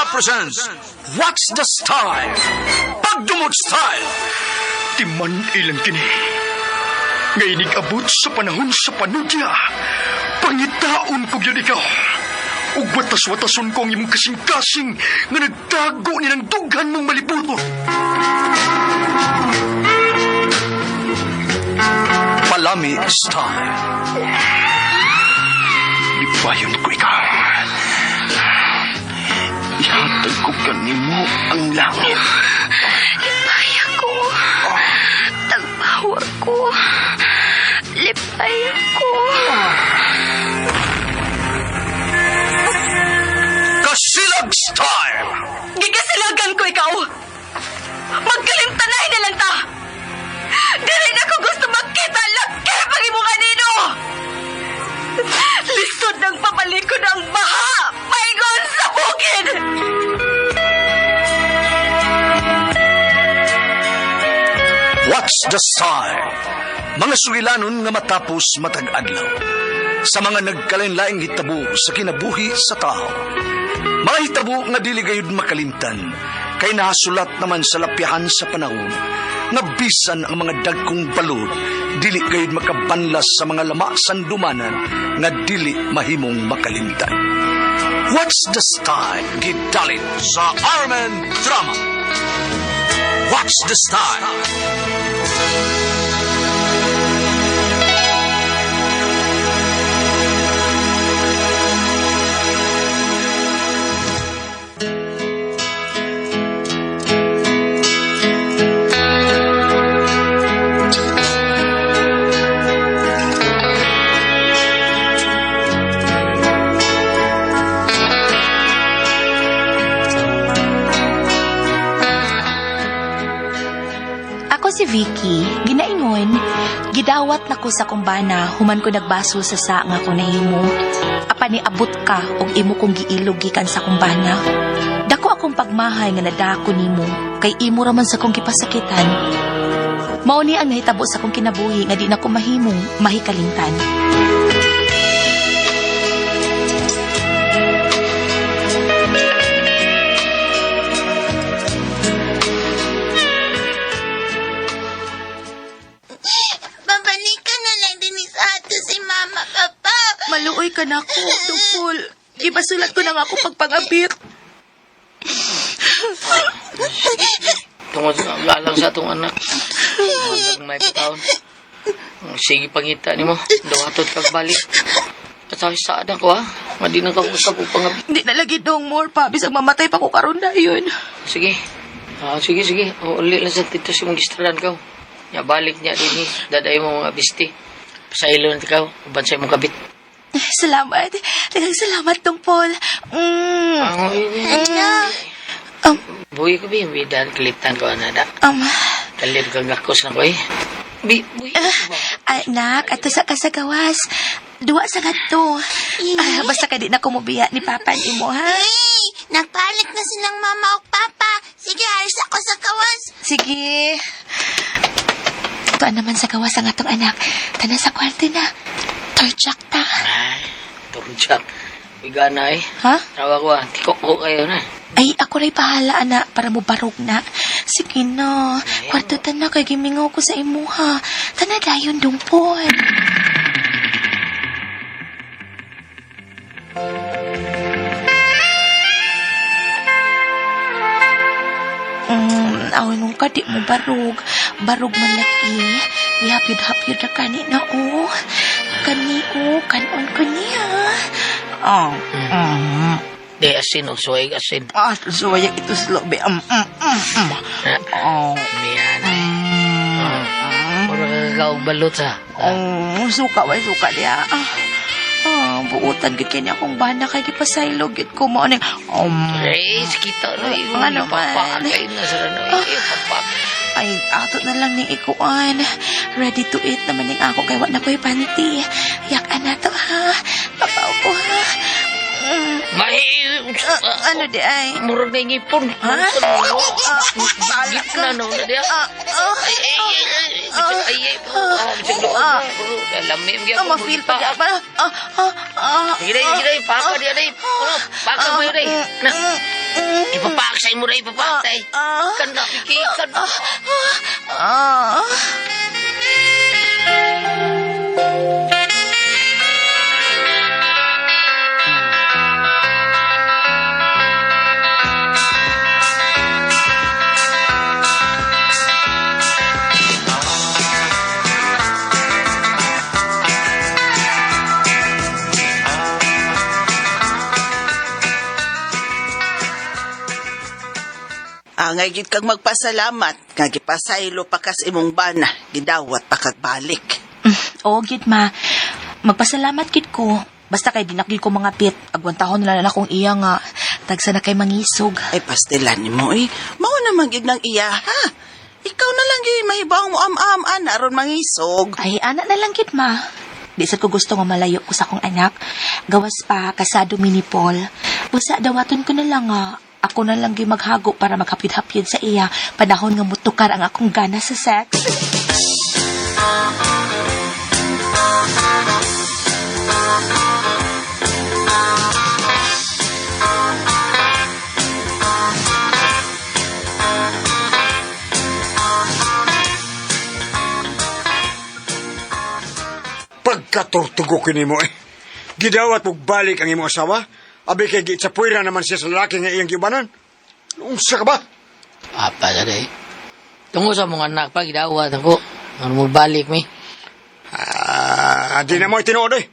Drama presents What's the Style? Pagdumot Style! Timan ilang kini. Nga inig-abot sa panahon sa panudya. Pangitaon ko gyud ikaw. Ug watas-watason ko ang imong kasing-kasing nga nagtago ni ng dughan mong malibuto. Palami Style. Lipayon ko ikaw. Ihatag ko kanimo ang langit. Lipay ako. Tagpawa ko. Lipay ako. Kasilag Style! Gigasilagan ko ikaw. Magkalimtanay na lang ta. Dili na ko gusto magkita laki pag imo kanino. Lisod ng pabalikon ang baha. Paingon sa bukid. What's the Style? Mga sugilanon nga matapos matag adlaw. Sa mga nagkalain-laing hitabo sa kinabuhi sa tao. Mga hitabo nga dili gayud makalimtan, kay nahasulat naman sa lapyahan sa panahon, nga bisan ang mga dagkong balod, dili gayud makabanlas sa mga lama sandumanan nga dili mahimong makalimtan. What's the Style? Gidalit sa Armen Drama. What's the Style? Ako si Vicky, ginaingon, gidawat na ko sa kumbana, human ko nagbasol sa sa nga ko nahimo. Apan niabot ka og imo kong giilog gikan sa kumbana. Dako akong pagmahay nga nadako nimo, kay imo ra man sa kong gipasakitan. Mao ni ang nahitabo sa kong kinabuhi nga di na ko mahimong mahikalimtan. Babalikan na lang din sa ato si Mama, Papa. Maluoy ka na ko, Dupol. Gibasulat ko na nga ako pagpangabit. Tungod sa lalang sa atong anak. Tungod may pataon. Sige pangita nimo, duhatot kag balik. At sa anak ko ha, madi na ka usap og pangabit. Hindi na lagi dong more pa. Bisag mamatay pa ko karon dayon. Sige. Ah, sige sige. O, uli lang sa tito si mong gistradan ka. Nya balik niya dinhi, daday mo mga bisti. Pasailo na ikaw, uban sa imong kabit. Salamat. Daghang salamat, Dong Paul. Mm. Ah, Um, Buhi ko bi, bidan kalitan ko anada. Kalir kang gakos na ko eh. Bi, buhi ko ba? Anak, ato sa kasagawas. Duwa sa kadto. Ah, basta ka di na kumubiya ni Papa ni mo, ha? Hey, nagpalit na silang mama o papa. Sige, alis ako sa kawas. Sige. Tuan naman sa gawas ang atong anak. Tana sa kwarto na. Torjak ta. Ay, turjak. Bigana eh. Ha? Tawa ko ah, tikok ko kayo na. Ay, ako ray pahala, anak, para mo barog na. Sige na. Kwarto ta na, kay gimingaw ko sa imuha. Tana dayon dungpon. Awin nung ka, di mo barog. Barog man lagi. Ihapyod-hapyod na kani na, oh. Kani, oh. Kanon ko niya. Oh. Mm. Di asin o suway asin. Ah, suwaya ito sa loob. Oh. Niyan ay. Mura kakaog balot ha. Oh, suka way suka diya. Ah, buutan gid kay niya akong bana kay gipasaylog gid ko mo ning. Eh, kita na yun. Ano man? Papakay na sa ano. Eh, papak. Ay, ato na lang ning ikuan. Ready to eat naman ning ako kay wa na ko'y panty. Yak ana to ha. Papaw ko ha. Mm. May... Ano di ay? Murag na ngipon. Ha? Bala ka. Na, no, na diya. Ah, ah, Ay, ay, ay, ay. Ay, ay, ay. Lami, ah, ma-feel pa di ba? Ah, ah, ah. Sige day, sige day. Paka diya day. Ano? Paka mo yun day. Na. Ipapak sa imo rin, ipapak tay. Kanda, Vicky, kanda. Ah. Angay gid kag magpasalamat nga gipasaylo pa kas imong bana, gidawat pa kag balik. Oo, gid ma. Magpasalamat gid ko. Basta kay dinakil ko mga pit. Agwantahon na lang akong iya nga. Tagsa na kay mangisog. Ay pastilan nimo eh. Mao naman gid nang iya ha. Ikaw na lang gyud mahibaw mo am-am ana aron mangisog. Ay, ana na lang gid ma. Di sad ko gusto nga malayo ko sa akong anak. Gawas pa, kasado mi ni Paul. Busa, dawaton ko na lang nga. Ako na lang gyud maghago para maghapid-hapid sa iya. Panahon nga mutukar ang akong gana sa sex. Pagkatortugo kini mo eh. Gidawat mong balik ang imong asawa. Abi kay gitsapuira naman siya sa lalaki nga iyang giubanan. Unsa ka ba? Apa sa day? Tungod sa mga anak pa, gidawat ako. Ano mo balik mi? Ah, di na mo tinuod eh.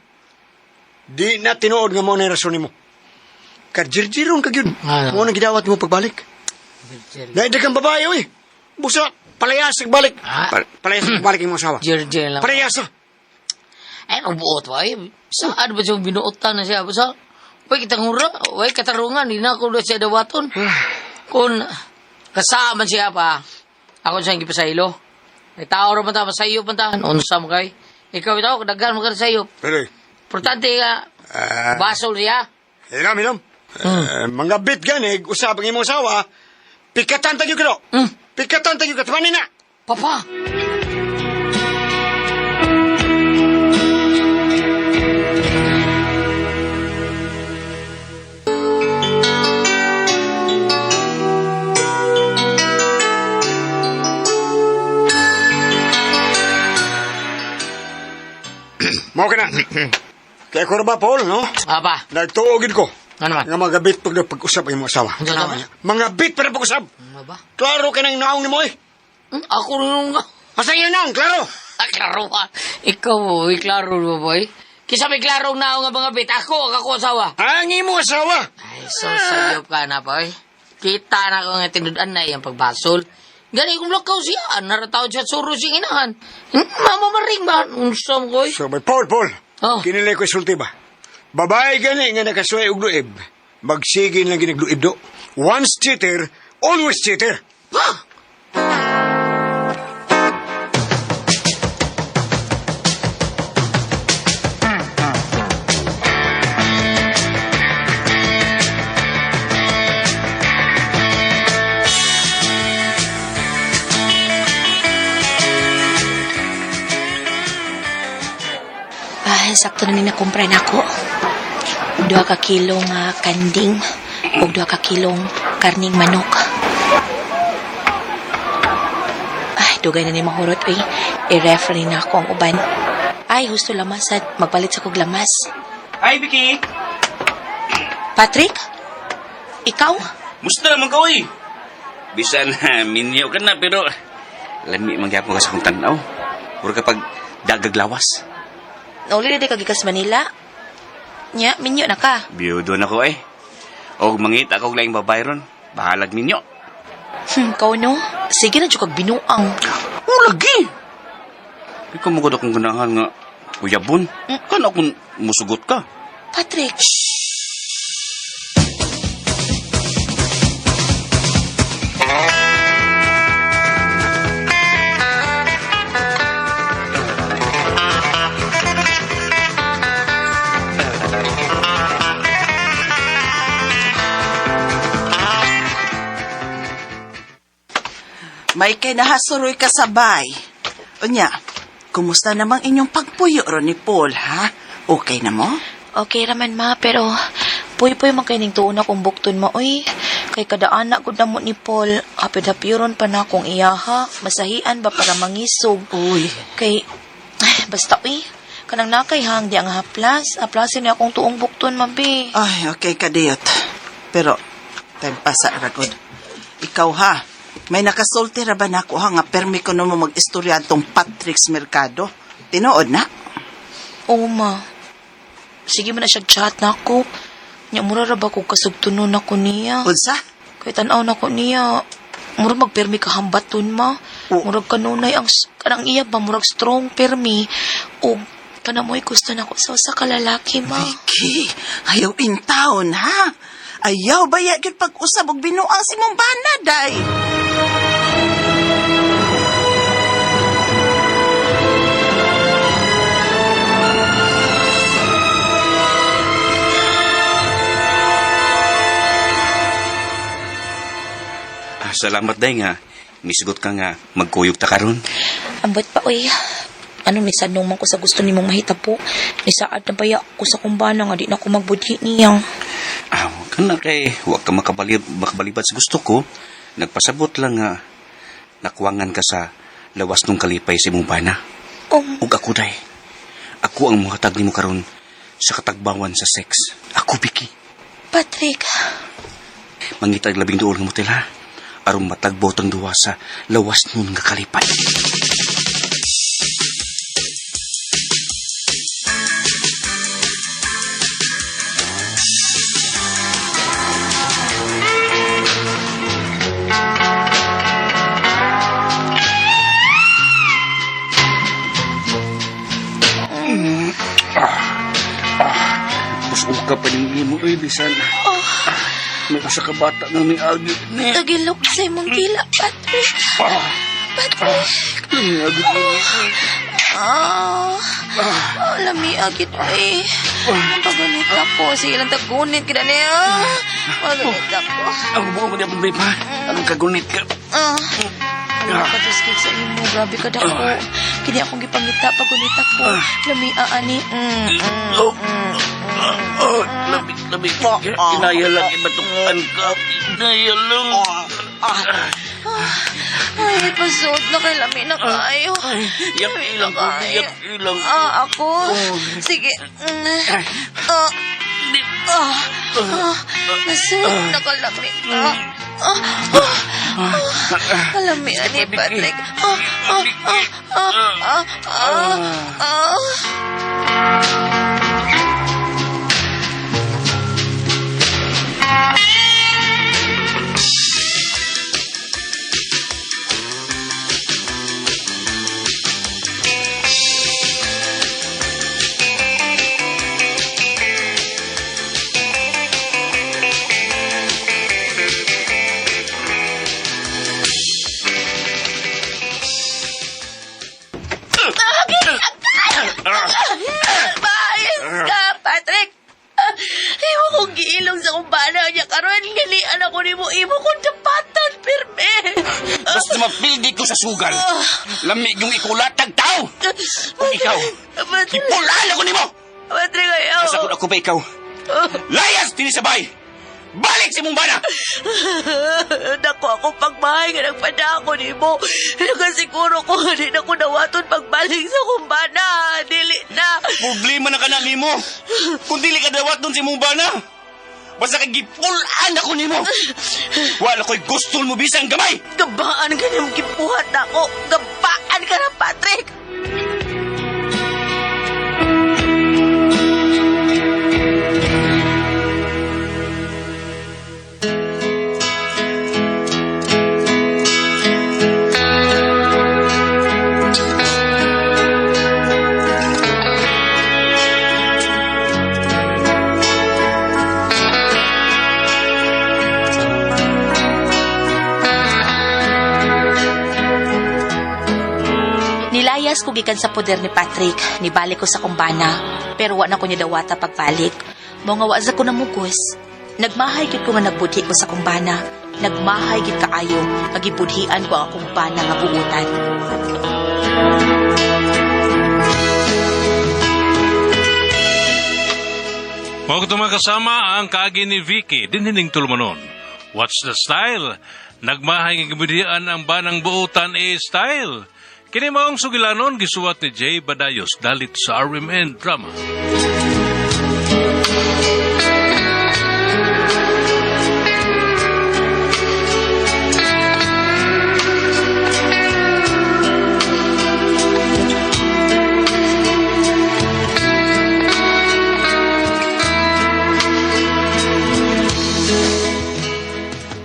Di na tinuod nga mo na rason nimo. Karjirjiron ka gyud. Ah. Mo nang gidawat mo pagbalik. Dahil kang babae oy. Busa palayas balik. Ah. Palayas balik imong asawa. Jirjir lang. Palayas. Ay, magbuot ba? Ay, saan ba siya binuotan na siya? Basta, way kitang hura, way katarungan, hindi na ako na siya dawaton. Kung kasama siya pa, ako siyang gipasaylo. May tao ra man ta, masayo man ta. Unsa mo kay? Ikaw itaw, daghan mo ka sa iyo. Pero Importante nga, ah, basol siya. Hilam, hilam. Eh, mga bit gani, usap ang imong asawa, pikatan tayo kilo. Pikatan tayo katamanin na. Papa! Mao ka na. Kaya ko ra ba, Paul, no? Apa? Nagtuogin ko. Ano man? Nga mga bit pag pag-usap ang imong asawa. Ano naman? Mga bit para pag-usap. Ano ba? Klaro ka ng naong ni mo eh. Ako rin yung nga. Asa yung naong, klaro. Ah, klaro ka. Ikaw, boy. Klaro ba, boy? Kisa may klaro na ako nga mga bit. Ako, ang ako asawa. Ang imong asawa. Ay, so sayop ka na, boy. Kita na ko nga tinudan na iyang pagbasol. Gani kung lakaw siya, narataon siya suro siyang inahan. Mama maring ba? Unsam ko, eh. So, may Paul, Paul. Oh. Kinilay ko isulti ba? Babae gani nga nakasuway og luib. Magsigin lang ginagluib do. Once cheater, always cheater. Ha? Ah, sakto na ni nakumpra na ako. 2 ka kilong kanding ug 2 ka kilong karning manok. Ay, dugay na ni mahurot oy. I-refer ni na ako ang uban. Ay, husto lamas at magpalit sa kog lamas. Hi, Vicky! Patrick? Ikaw? Musta naman ka, oy? Bisan na, minyo ka na, pero lami man gyapon ka sa akong tanaw. Puro kapag dagaglawas. Nauli na di ka gikas Manila? Nya, minyo na ka. Biyudo na ko, eh. Og mangita ko laing babae ron. Bahalag ninyo. Ikaw no? Sige na jud kag binuang. Oh, lagi! Di ka mo akong ganahan nga uyabon. Kana kung musugot ka. Patrick. May kay nahasuroy ka sabay. Unya, kumusta namang inyong pagpuyo ron ni Paul, ha? Okay na mo? Okay raman ma, pero puy-puy man kay ning tuon akong bukton mo, oy. Kay kada anak gud namo ni Paul, hapid-hapiron pa na akong iyaha, masahian ba para mangisog. Uy. Kay, ay, basta uy, kanang nakay hang di ang haplas. Haplasin niya akong tuong bukton, mabi. Ay, okay kadiyot. Pero, time pasa ra gud. Ikaw ha, may nakasulti ra ba nako ha nga permi ko mo mag-istorya tong Patrick's Mercado? Tinuod na? Oo, ma. Sige man na siya chat na ako. Nya, mura ra ba kung kasugtunon ako niya? Unsa? Kay tan-aw na ko niya. Murag magpirmi ka hambaton, ma. Oo. Murag kanunay ang kanang iya ba murag strong pirmi og kana mo'y gusto nako sa usa ka lalaki, ma. Vicky, ayaw in town ha? Ayaw ba ya gyud pag-usab og binuang si mong bana, day? Ah, salamat day nga. Misugot ka nga magkuyog ta karon. Ambot pa oy. Ano ni sanong man ko sa gusto nimong mahitabo. Nisaad na baya ko sa kumbana nga di na ko magbudhi niya. Ah, wag ka na kay wag ka makabalibad sa gusto ko. Nagpasabot lang nga nakuwangan ka sa lawas nung kalipay sa imong bana. Ug ako day. Ako ang muhatag nimo karon sa katagbawan sa sex. Ako Vicky. Patrick. Mangita og labing duol nga motel ha. Aron matagbo tang duwa sa lawas nun nga kalipay. Busog ka pa ning imo eh, bisan. May usa ka bata nga may agi ni. Tagilok sa imong dila, Patrick. Patrick. May agi ni. Ah, ah, lami agit eh. Pagunit ako. Sige lang tagunit kita niya. Pagunit ako. Ang buong ko di akong babe ha. Anong kagunit ka? Ah. Ano ka tuskit sa imo? Grabe ka dako. Kini akong gipangita pagunit ako. Lami aani. Oh. Oh, lamig, lamig. Inaya lang ibatukan ka. Inaya lang. Ay, pasuot na kay lami na kaayo. Yak ilang ko, yak ilang. Ah, ako? Sige. Ah. Ah. Ah. Nasuot na kalami. Ah. Ah. Ah. Ah. Kalami ani, Patrick. Ah. Ah. Ah. Ah. Ah. Ah. Ah. Maayos ka, Patrick. Imo kong giilong sa kumbana niya karon ganian ako nimo imo kong dapatan pirme. Basta mapildi ko sa sugal. Lamig yung ikulatag tao. Kung ikaw, Patrick, ipulaan ako nimo. Patrick, ayaw. Basta kung ako pa ikaw. Layas, tinisabay. Balik si mong bana. Nako ako pagmahay nga nagpadako nimo. Nakasiguro ko nga di na ko nawaton pagbalik sa kumbana. Dili na. Problema na ka na nimo. Kung dili ka dawat dun si mong bana. Basta kay gipulaan ako nimo. Wala ko'y gusto mo bisang gamay. Gabaan ka niyang gibuhat ako. Gabaan ka na, Patrick. Nilayas ko gikan sa poder ni Patrick, nibalik ko sa kumbana, pero wa na ko niya dawata pagbalik. Mao nga wa sa ko namugos. Nagmahay gid ko nga nagbudhi ko sa kumbana. Nagmahay gid kaayo nga gibudhian ko ang akong bana nga buutan. Mao mga kasama ang kaagi ni Vicky dinhining tulumanon. What's the style? Nagmahay nga gibudian ang banang buotan e style. Kini maong sugilanon gisuwat ni Jay Badayos dalit sa RMN Drama.